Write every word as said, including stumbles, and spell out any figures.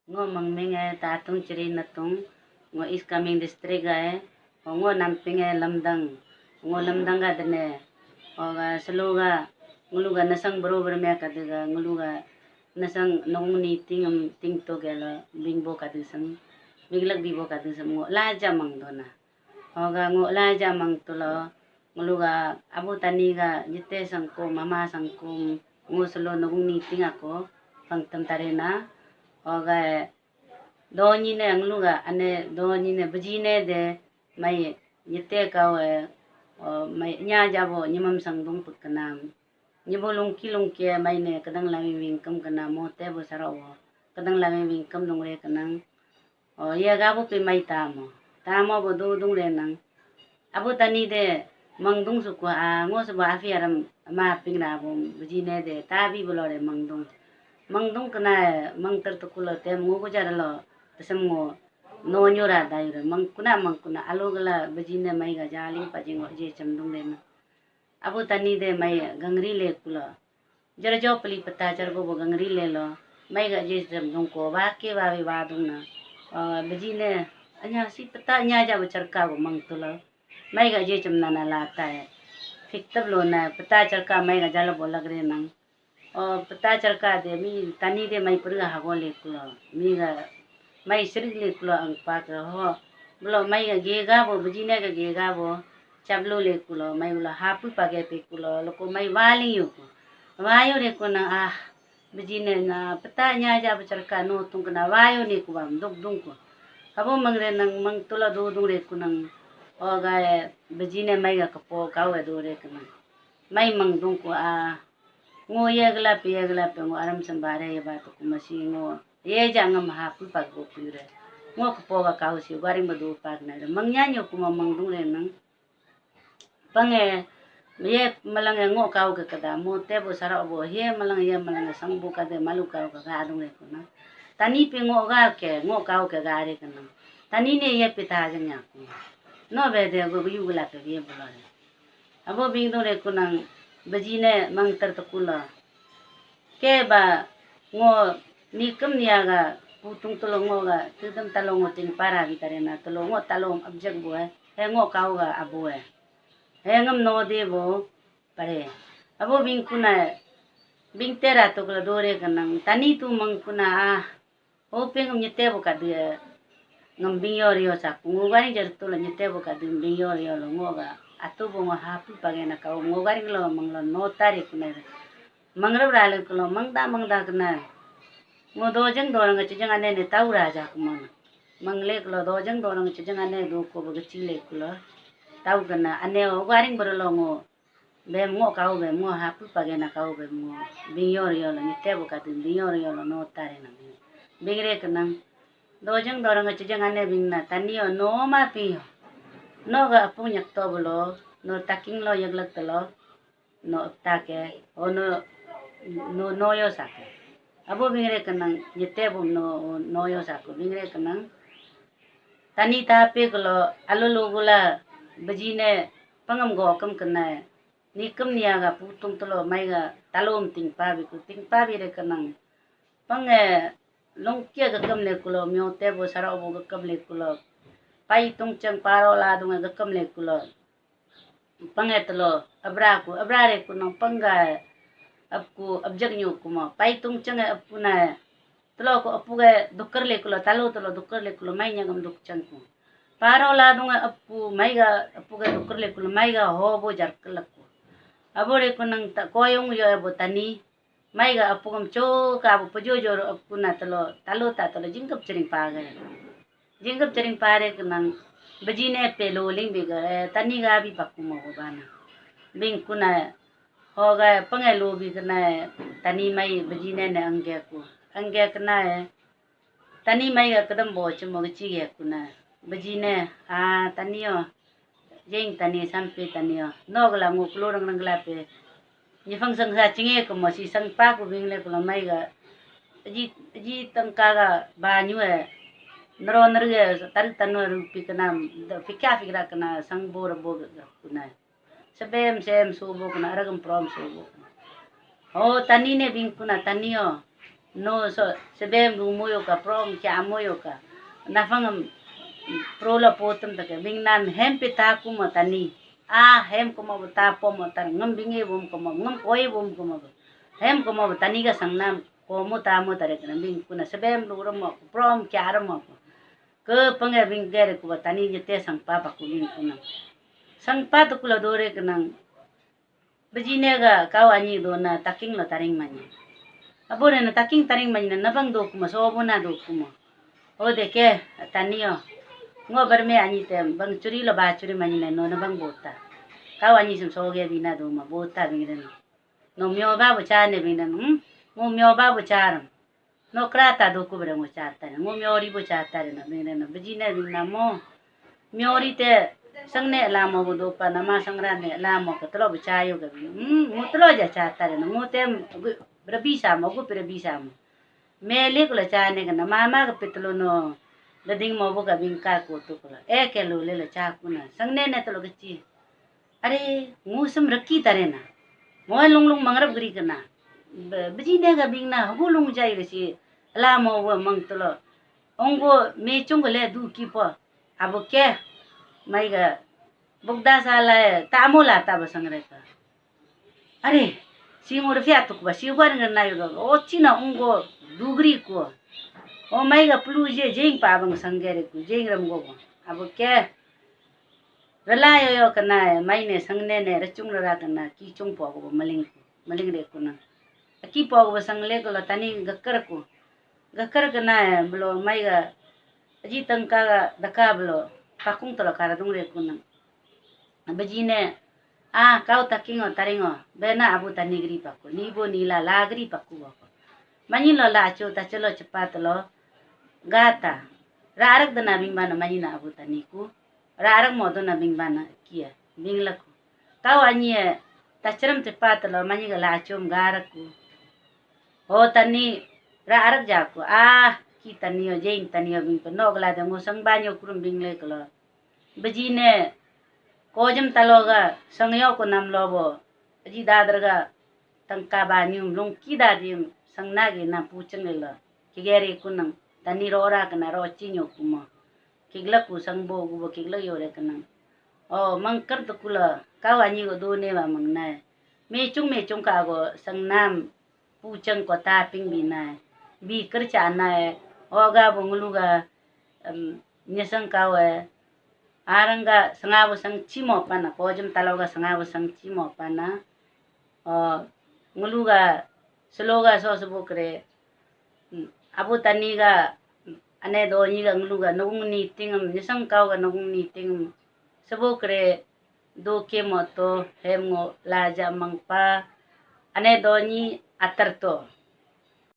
Ngo mangming eh Tatung Chiri Natung, ngo East Kameng district eh, ngo namping eh Lamdang, ngo Lamdang ga dene, oga seluga nguluga nasang bro bermea kadega nguluga nasang nong ni tingam tingto gela bingbo kadesem, biglak bibo kadesem ngo laja mangdona. Oga ngo laja mangtulo, nguluga Abu Tani ga jite sangkum, mama sangkum, ngo selo nong ni ting ako pangtem tarena. Oga Donyi ne nguluga ane donyi ne beji ne de mai nyete kau eh, o, mai nya jabo nyimam sangdung pekena. Nyibo lungki lungki eh, mai ne kadang lami wingkem kena mo te bo saro wo. Kadang lami wingkem dungre kenang. O, ye gabo pe mai tamo. Tamo bo do dungre nang. Abu Tani de mangdung suku a ngo sebo afi aram ma ping ra bo beji ne de tabi bolo de mangdung. Mangdung kena mangter tukulo tem ngo gujar lo tesem ngo no nyura dai re mangkuna mangkuna alo gela beji ne mai ga jali pajing ngo je cemdung de na. Abu Tani de mai gangri le kulo. Jara jo peli peta jar go bo gangri le lo. Mai ga je sem dong ko ba ke ba we ba dong na. Ah, beji ne anya si peta anya ja ba charka go mang tulo. Mai ga je chem nana la ta e. Fik tab lo na peta charka mai ga jalo bo lag re nang. Oh, peta charka de mi Tani de mai pura ha go le kulo. Mi ga mai sri le kulo ang pa ka ho. Blo mai ga ge ga bo beji ne ga ge ga bo. Chablo le kulo mai ulo hapu page pe kulo loko mai waling yo ku. Wayo re ku nang ah beji ne na peta nya ja ba charka no tung kena wayo ne ku bam duk dung ku. Abo mang re nang mang tulo do dung re ku nang. Oga beji ne mai ga kapo kau do re ku nang. Mai mang dung ku ah. Ngo ye gela pe ye gela pe ngo aram sembare ye ba tu ku masi ngo ye ja ngam hapu pag go pure. Ngo kapo ga kau si garing ba do pag na re mang nya nyo ku ma mang dung re nang. Pange ye malang e ngo kau ke kada mo te bo saro bo he malang ye malang e sang bo kade malu kau ke ga dung re ku na. Tani pe ngo ga ke ngo kau ke ga re ku na. Tani ne ye pe ta jeng ya ku. No be de go yu gela pe ye bo la re. Abo bing dore kunang beji ne mangter tekula. Ke ba ngo nikem niaga putung telo ngo ga tudem talo ngo ting para bitare na telo ngo talo abjek bue. He ngo kau ga abue. He ngam no de bo pare. Abo bing kuna bing tera tekula dore kanang Tani tu mang kuna ah. Hoping nyete bo kadu ngam bingyo rio saku. Ngugari jar tu la nyete bo kadu bingyo rio lo ngoga. Atu bo ngo hapu page na kau ngugari lo manglo notari kuna. Mangrab rale kulo mangda mangda kuna. Ngo dojeng dorang chejeng ane ne tau raja kumana. Mangle kulo dojeng dorang chejeng ane do ko bo chile kulo. Tau kana ane ugaring berlo ngo. Bem ngo kau bem ngo hapu page na kau bem ngo bingyor yolo nyete bo kadu bingyor yolo notare na bing bingre kenang. Dojeng dorang chejeng ane bing na Tani o no ma pi yo. No ga apung nyak to bolo no taking lo yaglak telo no apta ke o no no no yo sake. Abo bingre kenang nyete bo no no yo sako bingre kenang. Tani ta pe kelo alu lu gula beji ne pangam go kam kena. Nikem niaga putung telo mai ga talum tingpa biku tingpa bi re kenang. Pange lungkia ga kam le kulo mio te bo saro bo ga kam le kulo. Pai tung cheng paro la dung ga kam le kulo. Pange telo abra ku abra re ku nang pangga apku abjak nyu kuma pai tung cheng apku na telo ku apu ga dukar le kulo talo telo dukar le kulo mai nyagam duk chang ku paro la dung apku mai ga apu ga dukar le kulo mai ga ho bo jar kelak ku abo re ku nang ta koyung yo abo Tani mai ga apu gam cho ka abo pejo jor apku na telo talo ta telo jingkap chering pa ga. Jingkap chering pare kenang beji ne pe loling bi ga eh, Tani ga bi paku mo bana. Bing kuna ho ga pange lo bi kena Tani mai beji ne ne angge ku. Angge kena eh, Tani mai ga kedam bo chimo ga chige kuna. Beji ne ah Tani o. Jing Tani sampi Tani o. No gala ngu klo rang rang gala pe. Nyifang sang sa chinge ko mo si sang pa ko bing le ko mai ga. Ji ji tangka ga ba nyu e. Nero nero e tarik tanu rupi kena. Fikya fikra kena sang bo rabo ga kuna. Sebem sem subo kuna aragam prom subo. Oh Tani ne bing kuna Tani o. No so sebem lu moyo ka, prom kya moyo ka. Nafang am pro la potem take bing nan hem pe ta kuma tani. A hem kuma bu ta pomo tar ngam binge bum kuma ngam koi bum kuma bu. Hem kuma bu tani ga sangnam komo tamo tare kana bing kuna sebem lu ramo prom kya ramo. Ke penge bing gere kuba tani jete sangpa paku bing kuna. Sangpa tu kula dore kenang. Bejine ga kau anyi do na taking lo taring manya. Abo ne na taking taring manya na nabang do kuma, sobo na do kuma. O de ke, tani o. Ngo berme anyi te bang churi lo ba churi manya na no nabang bota. Kau anyi sem soge bina do ma bota bing den. No myo ba bo cha ne bing den. Hmm? Ngo myo ba bo cha ram. No kra ta do ku bre ngo cha ta ne. Ngo myo ri bo cha ta re na bing den. Bejine bing na mo. Myori te sangne lamo go dopa nama sangra ne lamo ka telo bechayo ga. Hmm, mutelo ja chata re no. Mutem gu brabi samo, gu brabi samo. Mele kula chane ga nama ma ga pitelo no. Dading mo bu ga bingka ko tu kula. E ke lo le la cha kuna. Sangne ne telo gachi. Are, ngusum reki tare na. Mo lung lung mangrap gri kana. Bejine ga bing na, gu lung jai ga si. Lamo wa mang telo. Onggo mechung le du kipo. Abu ke, mai ga bukda sala ta amu la ta basang re ka. Are, si ngo rafia tuk ba, si wan ngan na yudo. O china onggo dugri ko. O mai ga plu je jeng pa bang sangere ku, jeng ram go. Abu ke, rala yo yo kana, mai ne sangne ne, rachung rara kana, ki chung po go maling, maling re ku na. Aki po go sangle ko la tani gakar ku. Gakar kana, blo mai ga, aji tangka ga daka blo, pakung tolo karadung re ku na. Bejine, ah, kau takingo, taringo, bena abu tani gri paku, nibo nila la gri paku wako. Manyi lo la acho, tachelo cepat lo, gata. Ra arak dana bing bana manyi na abu tani ku. Ra arak modo na bing bana kia, bing laku. Kau anyi e, tachram cepat lo, manyi ga la achom garaku. O tani, ra arak jaku. Ah, ki tani o, jeng tani o bing pe. Nok la de ngusang banyo kurum bing le kelo. Bejine, kojam talo ga, sangyo ko nam lobo. Aji dadar ga, tangka ba nyum lung ki da dim, sang na ge na puchang le lo. Kigere kunang, tani rora kana ro chinyo kuma. Kigla ku sang bo gu bo kigla yore kana. O, mangkar tu kula, kau anyi go do ne ba mang nai. Mechung mechung ka go, sang nam, puchang ko taping bi nai. Bi kercha nai, oga bo ngulu ga, em, nyesang kau e. Arang ga sanga bo sang chimo pana, kojam talo ga sanga bo sang chimo pana. O, ngulu ga, selo ga so sebo kere. Hmm, abu tani ga, ane donyi ga ngulu ga, nung ni tingam, nyesang kau ga nung ni tingam. Sebo kere, do ke mo to, hem ngo, laja mangpa. Ane donyi atar to.